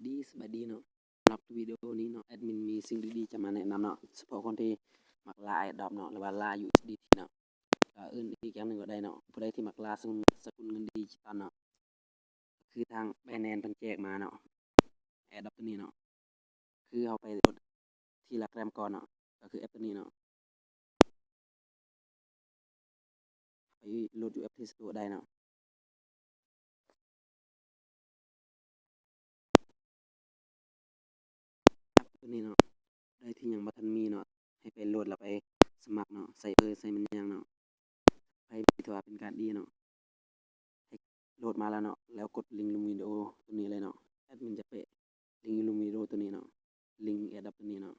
ດີ ສະບາຍດີເນາະ. ສຳລັບວິດີໂອນີ້ເນາະ ແອດມິນມີສິ່ງດີໆຈະມາແນະນຳເນາະ ສະເພາະຄົນທີ່ມັກລ່າແອດຣອບເນາະ ຫຼືວ່າລ່າ ຢູເອສດີທີ ເນາະ ກໍເອີ້ນອີກຢ່າງໜຶ່ງກໍໄດ້ເນາະ. ຜູ້ໃດທີ່ມັກລ່າສະກຸນ ສະກຸນເງິນດິຈິຕອນເນາະ ຄືທາງ Binance ເພິ່ນແຈກມາເນາະ ແອດຣອບໂຕນີ້ເນາະ ຄືເຮົາໄປໂຫຼດທີ່ Telegram ກ່ອນເນາະ ກໍຄືແອັບໂຕນີ້ເນາະ ໄປໂຫຼດຢູ່ App Store ໄດ້ເນາະ. ໂຕນີ້ເນາະ ໃຜທີ່ຍັງບໍ່ທັນມີເນາະ ໃຫ້ໄປໂຫຼດແລ້ວໄປສະໝັກເນາະ ໃສ່ເບີໃສ່ແມ່ນຫຍັງເນາະ ໃຜມີຖືວ່າເປັນການດີເນາະ. ໃຫ້ໂຫຼດມາແລ້ວເນາະ ແລ້ວກົດລິງລຸ່ມວິດີໂອໂຕນີ້ເລີຍເນາະ ແອດມິນຈະແປະລິງຢູ່ລຸ່ມວິດີໂອໂຕນີ້ເນາະ ລິງແອດຣອບໂຕນີ້ເນາະ.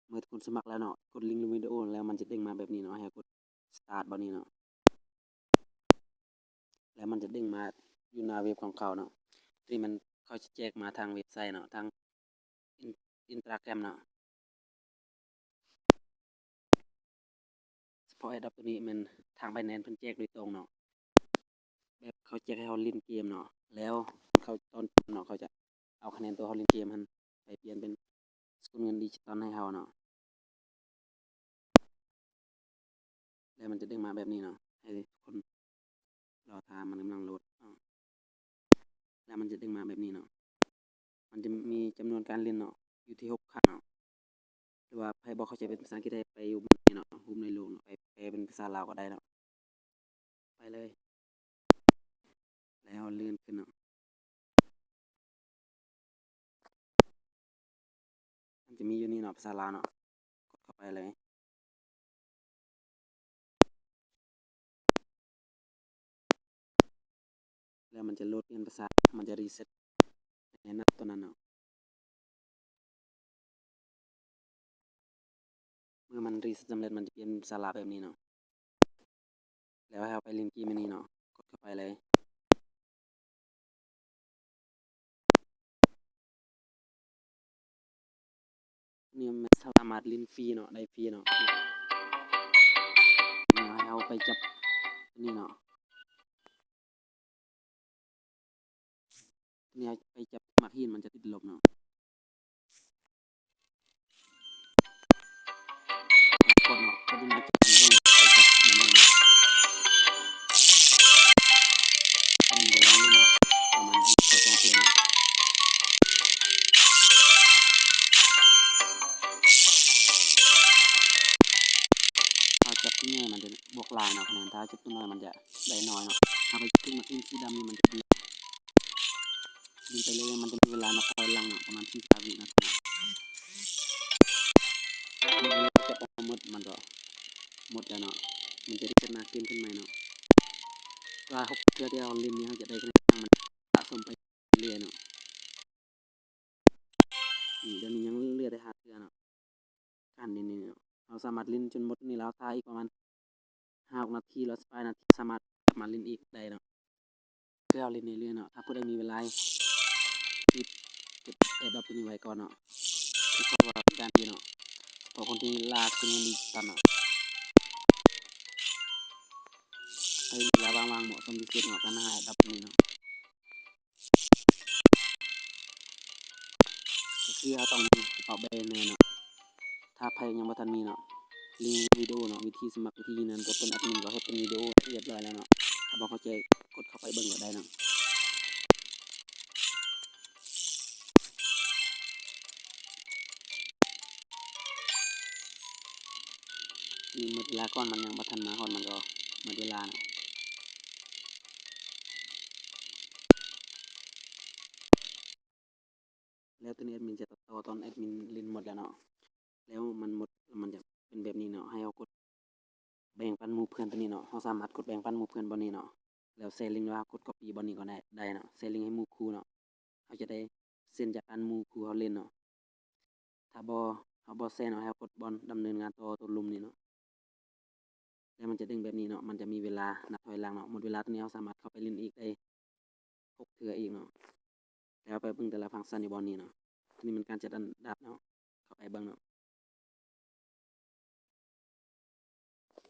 ເມື່ອທຸກຄົນສະໝັກແລ້ວເນາະ ກົດລິງລົງວິດີໂອແລ້ວ ມັນຈະເດັ້ງມາແບບນີ້ເນາະ ໃຫ້ເຮົາກົດ Start ບ່ອນນີ້ເນາະ ແລ້ວມັນຈະເດັ້ງມາຢູ່ໜ້າເວັບຂອງເຂົາເນາະ. ທີ່ມັນ ເຂົາຈະແຈກມາທາງເວັບໄຊເນາະ ທາງ In- Instagram ເນາະ. ສະເພາະແອດຣອບໂຕນີ້ແມ່ນທາງ Binance ເພິ່ນແຈກໂດຍຕົງເນາະ ແບບເຂົາແຈກໃຫ້ເຮົາຫຼິ້ນເກມເນາະ ແລ້ວເຂົາ ຕອນຈົບເນາະ ເຂົາຈະເອົາຄະແນນໂຕເຮົາຫຼິ້ນເກມຫັ້ນໄປປ່ຽນເປັນສະກຸນເງິນດິຈິຕອນໃຫ້ເຮົາເນາະ. ແລ້ວມັນຈະເດັ້ງມາແບບນີ້ເນາະ ໃຫ້ທຸກຄົນລໍຖ້າ ມັນກຳລັງໂຫຼດເນາະ ແລ້ວມັນຈະເດັ້ງມາແບບນີ້ເນາະ. ມັນຈະມີຈຳນວນການຫຼິ້ນເນາະ ຢູ່ທີ່ຫົກຄັ້ງເນາະ ຫຼືວ່າໃຜບໍ່ເຂົ້າໃຈເປັນພາສາອັງກິດ ໃຫ້ໄປຢູ່ເບິ່ງເນາະ ຮູບໃນໂລກເນາະ ໄປແປເປັນພາສາລາວກໍໄດ້ເນາະ. ໄປເລີຍ ແລ້ວເລື່ອນຂຶ້ນເນາະ ມັນຈະມີຢູ່ນີ້ເນາະ ພາສາລາວເນາະ ກົດເຂົ້າໄປເລີຍ ແລ້ວມັນຈະໂຫຼດປ່ຽນພາສາ ມັນຈະຣີເຊັດໃນແນວໂຕນັ້ນເນາະ. ເມື່ອມັນຣີເຊັດສຳເລັດ ມັນຈະປ່ຽນເປັນພາສາລາວແບບນີ້ເນາະ ແລ້ວໃຫ້ເຮົາໄປຫຼິ້ນເກມອັນນີ້ເນາະ ກົດເຂົ້າໄປເລີຍ. ນີ້ແມ່ນສາມາດຫຼິ້ນຟຣີເນາະ ໄດ້ຟຣີເນາະ ແລ້ວໃຫ້ເຮົາໄປຈັບນີ້ເນາະ. ນີ້ໄປຈັບໝາກຫີນ ມັນຈະຕິດລົບເນາະ ກົດເນາະ ກົດມາຈັບ ໄປຈັບມັນເນາະ ອັນນີ້ໄດ້ລອງເນາະ ປະມານສອງເທື່ອເນາະ. ຖ້າຈັບຕົວໃຫຍ່ມັນຈະບວກຫຼາຍເນາະ ຄະແນນ ຖ້າຈັບຕົວນ້ອຍມັນຈະ ໄດ້ໜ້ອຍເນາະ. ຖ້າໄປເຖິງໝາກຫີນສີດຳນີ້ ມັນຈະດີ ຍິງໄປເລື້ອຍໆ ມັນຈະມີເວລານັບຖອຍຫຼັງເນາະ ປະມານສີ່ສິບຫ້າວິນາທີ. ເມື່ອຈັບເອົາໝົດ ມັນກໍໝົດແລ້ວເນາະ ມັນຈະໄດ້ເປີດໜ້າເກມຂຶ້ນໃໝ່ເນາະ. ວ່າຫົກເທື່ອທີ່ເຮົາຫຼິ້ນນີ້ ເຮົາຈະໄດ້ຄະແນນຫຍັງ ມັນສະສົມໄປເລື້ອຍເນາະ. ນີ້ ດຽວນີ້ຍັງເຫຼືອແຕ່ຫ້າເທື່ອເນາະ ການຫຼິ້ນນີ້ເນາະ ເຮົາສາມາດຫຼິ້ນຈົນໝົດນີ້ແລ້ວ ຖ້າອີກປະມານຫ້າຫົກນາທີ ຫຼືສິບປາຍນາທີ ສາມາດກັບມາຫຼິ້ນອີກໄດ້ເນາະ ເພື່ອເຮົາຫຼິ້ນເລື້ອຍໆເນາະ. ຖ້າຜູ້ໃດມີເວລາ ທີ່ເກັບແອດຣອບໂຕນີ້ໄວ້ກ່ອນເນາະ ຄືເຂົາວ່າເປັນການດີເນາະ ເພາະຄົນທີ່ລ່າຄືເງິນດີຕາມເນາະ ໃຫ້ເວລາວ່າງໆ ເໝາະສົມທີ່ສຸດເນາະ ການຫາແອດຣອບໂຕນີ້ເນາະ. ກໍຄືເຮົາຕ້ອງມີກະເປົາແບແນ່ເນາະ ຖ້າໃຜຍັງບໍ່ທັນມີເນາະ ລິງວິດີໂອເນາະ ວິທີສະໝັກ ວິທີຢືນຢັນຕົວຕົນແອດມິນ ກໍເຮັດເປັນວິດີໂອຮຽບຮ້ອຍແລ້ວເນາະ. ຖ້າບໍ່ເຂົ້າໃຈ ກົດເຂົ້າໄປເບິ່ງກໍໄດ້ເນາະ. ນີ້ໝົດເວລາກ່ອນ ມັນຍັງບໍ່ທັນມາຮອດ ມັນກໍໝົດເວລາເນາະ. ແລ້ວໂຕນີ້ແອດມິນຈະຕັດຕໍ່ຕອນແອດມິນຫຼິ້ນໝົດແລ້ວເນາະ ແລ້ວມັນໝົດ ມັນຈະເປັນແບບນີ້ເນາະ ໃຫ້ເຮົາກົດແບ່ງປັນໝູ່ເພື່ອນໂຕນີ້ເນາະ. ເຮົາສາມາດກົດແບ່ງປັນໝູ່ເພື່ອນບ່ອນນີ້ເນາະ ແລ້ວແຊລິ້ງ ຫຼືວ່າກົດກັອບປີ້ບ່ອນນີ້ກໍໄດ້ ໄດ້ເນາະ ແຊລິ້ງໃຫ້ໝູ່ຄູ່ເນາະ. ເຮົາຈະໄດ້ເຊັນຈາກການໝູ່ຄູ່ເຮົາຫຼິ້ນເນາະ. ຖ້າບໍ່ ເຮົາບໍ່ແຊເນາະ ໃຫ້ເຮົາກົດບ່ອນດຳເນີນງານຕໍ່ໂຕລຸ່ມນີ້ເນາະ ແລ້ວມັນຈະເດັ້ງແບບນີ້ເນາະ ມັນຈະມີເວລານັບຖອຍຫຼັງເນາະ. ໝົດເວລາໂຕນີ້ ເຮົາສາມາດເຂົ້າໄປຫຼິ້ນອີກໄດ້ຫົກເທື່ອອີກເນາະ. ແລ້ວໄປເບິ່ງແຕ່ລະຟັງຊັນຢູ່ບ່ອນນີ້ເນາະ. ໂຕນີ້ແມ່ນການຈັດອັນດັບເນາະ ເຂົ້າໄປເບິ່ງເນາະ.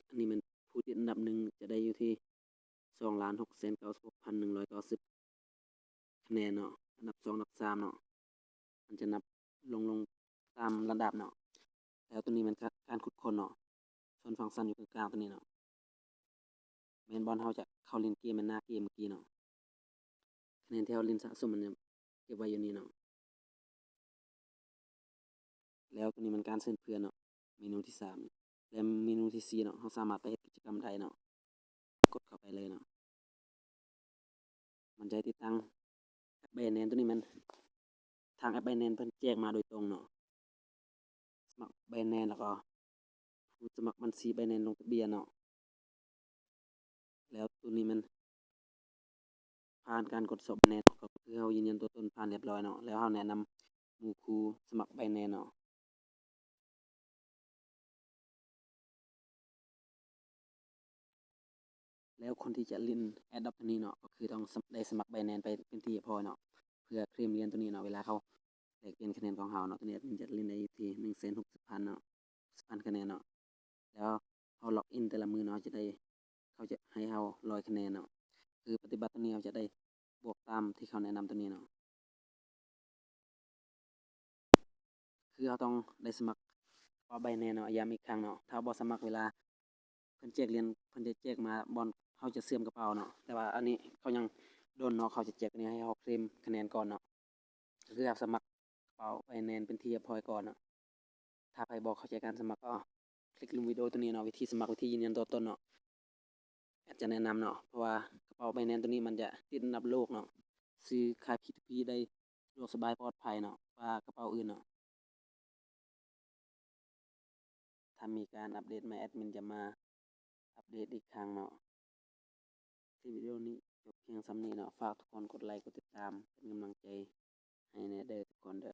ອັນນີ້ແມ່ນຜູ້ຕິດອັນດັບໜຶ່ງ ຈະໄດ້ຢູ່ທີ່ສອງລ້ານຫົກແສນເກົ້າສິບຫົກພັນໜຶ່ງຮ້ອຍເກົ້າສິບ ຄະແນນເນາະ ອັນດັບສອງ ອັນດັບສາມເນາະ ມັນຈະນັບລົງ ລົງຕາມລຳດັບເນາະ. ແລ້ວໂຕນີ້ແມ່ນການ ການຂຸດຄົ້ນເນາະ ສ່ວນຟັງຊັນຢູ່ກາງໆໂຕນີ້ເນາະ ແມ່ນບ່ອນເຮົາຈະເຂົ້າຫຼິ້ນເກມ ແມ່ນໜ້າເກມເມື່ອກີ້ເນາະ. ຄະແນນທີ່ເຮົາຫຼິ້ນສະສົມມັນຈະເກັບໄວ້ຢູ່ນີ້ເນາະ. ແລ້ວໂຕນີ້ແມ່ນການເຊີນເພື່ອນເນາະ ເມນູທີສາມ ແລະ ເມນູທີສີ່ເນາະ ເຮົາສາມາດໄປເຮັດກິດຈະກຳໄດ້ເນາະ. ກົດເຂົ້າໄປເລີຍເນາະ. ມັນຈະໃຫ້ຕິດຕັ້ງແອັບ Binance ໂຕນີ້ແມ່ນທາງແອັບ Binance ເພິ່ນແຈກມາໂດຍຕົງເນາະ. ສະໝັກ Binance ແລ້ວກໍຜູ້ສະໝັກບັນຊີ Binance ລົງທະບຽນເນາະ. ແລ້ວໂຕນີ້ແມ່ນຜ່ານການກວດສອບ Binance ເນາະ ກໍຄືເຮົາຢືນຢັນຕົວຕົນຜ່ານລຽບຮ້ອຍເນາະ. ແລ້ວເຮົາແນະນຳໝູ່ຄູ່ສະໝັກ Binance ເນາະ. ແລ້ວຄົນທີ່ຈະຫຼິ້ນ Airdrop ໂຕນີ້ເນາະ ກໍຄືຕ້ອງສະ ໄດ້ສະໝັກ Binance ໄປເປັນທີ່ຮຽບຮ້ອຍເນາະ ເພື່ອເຄລມຫຼຽນໂຕນີ້ເນາະ. ເວລາເຂົາແລກປ່ຽນຄະແນນຂອງເຮົາເນາະ ໂຕນີ້ແອັດມິນຈະຫຼິ້ນໄດ້ຢູ່ທີ່ ໜຶ່ງແສນຫົກສິບພັນເນາະ ສິບພັນຄະແນນເນາະ. ແລ້ວເຮົາລັອກອິນແຕ່ລະມື້ເນາະ ຈະໄດ້ ເຂົາຈະໃຫ້ເຮົາຮ້ອຍຄະແນນເນາະ. ຄືປະຕິບັດໂຕນີ້ເຮົາຈະໄດ້ບວກຕາມທີ່ເຂົາແນະນຳໂຕນີ້ເນາະ. ຄືເຮົາຕ້ອງໄດ້ສະໝັກກະເປົາ Binance ເນາະ ຢ້ຳອີກຄັ້ງເນາະ. ຖ້າບໍ່ສະໝັກ ເວລາເພິ່ນແຈກຫຼຽນ ເພິ່ນຈະແຈກມາບ່ອນເຮົາຈະເຊື່ອມກະເປົາເນາະ. ແຕ່ວ່າອັນນີ້ເຂົາຍັງດົນເນາະ ເຂົາຈະແຈກອັນນີ້ໃຫ້ເຮົາເຄລມຄະແນນກ່ອນເນາະ. ກໍຄືເຮົາສະໝັກກະເປົາ Binance ເປັນທີ່ຮຽບຮ້ອຍກ່ອນເນາະ. ຖ້າໃຜບໍ່ເຂົ້າໃຈການສະໝັກ ກໍຄລິກລຸ່ມວິດີໂອໂຕນີ້ເນາະ ວິທີສະໝັກ ວິທີຢືນຢັນຕົວຕົນເນາະ. ແອັດຈະແນະນຳເນາະ ເພາະວ່າກະເປົາ Binance ໂຕນີ້ມັນຈະຕິດອັນດັບໂລກເນາະ ຊື້ຂາຍ P to P ໄດ້ສະດວກສະບາຍ ປອດໄພເນາະ ກວ່າກະເປົາອື່ນເນາະ. ຖ້າມີການອັບເດດໃໝ່ ແອັດມິນຈະມາອັບເດດອີກຄັ້ງເນາະ. ຄລິບວິດີໂອນີ້ຈົບພຽງສ່ຳນີ້ເນາະ. ຝາກທຸກຄົນກົດໄລ ກົດຕິດຕາມ ເປັນກຳລັງໃຈໃຫ້ແດ່ເດີທຸກຄົນເດີ.